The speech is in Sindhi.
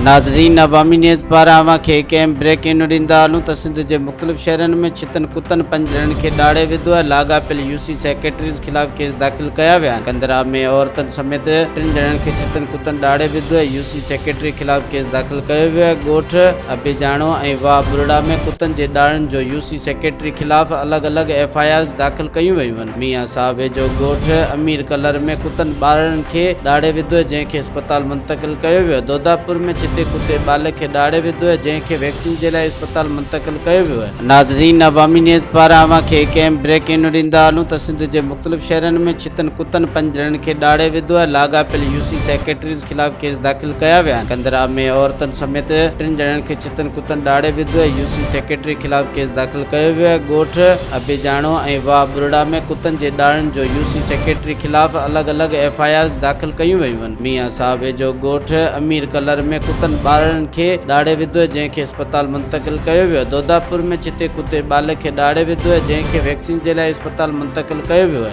ناظرين عوامي نيوز پاران اوهان کي هڪ اهم بريڪنگ نيوز ڏيندا هلون ته سنڌ جي مختلف شهرن ۾ ڇتن ڪتن پنجڙن کي ڏاڙهي وڌو آهي لاڳاپيل يو سي سيڪريٽريز خلاف ڪيس داخل ڪيا ويا آهن ڪنڌرا ۾ عورتن سميت ٽن ڄڻن کي ڇتن ڪتن ڏاڙهي وڌو آهي يو سي سيڪريٽري خلاف ڪيس داخل ڪيو ويو آهي ڳوٺ ابيجاڻو ۽ واهه ٻرڙا ۾ ڪتن جي ڏاڙهن جو يو سي سيڪريٽري خلاف الڳ الڳ ايف I آرز داخل ڪيون ويون آهن. ميان صاحب جو ڳوٺ امير ڪلر ۾ ڪتن ٻارڙن کي ڏاڙهي وڌو جنهن کي اسپتال منتقل ڪيو ويو دوداپور ۾ ڇتي ڪتي ٻالڪ کي ڏاڙهي وڌو جنهن کي ويڪسين جي لاء اسپتال منتقل ڪيو ويو. ناظرين عوامي نيوز پاران اوهان کي هڪ اهم بريڪنگ نيوز ڏيندا هلون ته سنڌ جي مختلف شهرن ۾ ڇتن ڪتن پنجڙن کي ڏاڙهي وڌو آهي لاڳاپيل يو سي سيڪريٽريز خلاف ڪيس داخل ڪيا ويا آهن ڪنڌرا ۾ عورتن سميت ٽن ڄڻن کي ڇتن ڪتن ڏاڙهي وڌو آهي يو سي سيڪريٽري خلاف ڪيس داخل ڪيو ويو آهي ڳوٺ ابيجاڻو ۽ واهه ٻرڙا ۾ ڪتن جي ڏاڙهن جو يو سي سيڪريٽري خلاف الڳ الڳ ايف I آرز داخل ڪيون ويون آهن ميان صاحب جو ڳوٺ امير ڪلر ۾ ڪتن ٻارڙن کي ڏاڙهي وڌو جنهن کي اسپتال منتقل ڪيو ويو دوداپور ۾ ڇتي ڪتي ٻالڪ کي ڏاڙهي وڌو جنهن کي ويڪسين جي لاء اسپتال منتقل ڪيو ويو.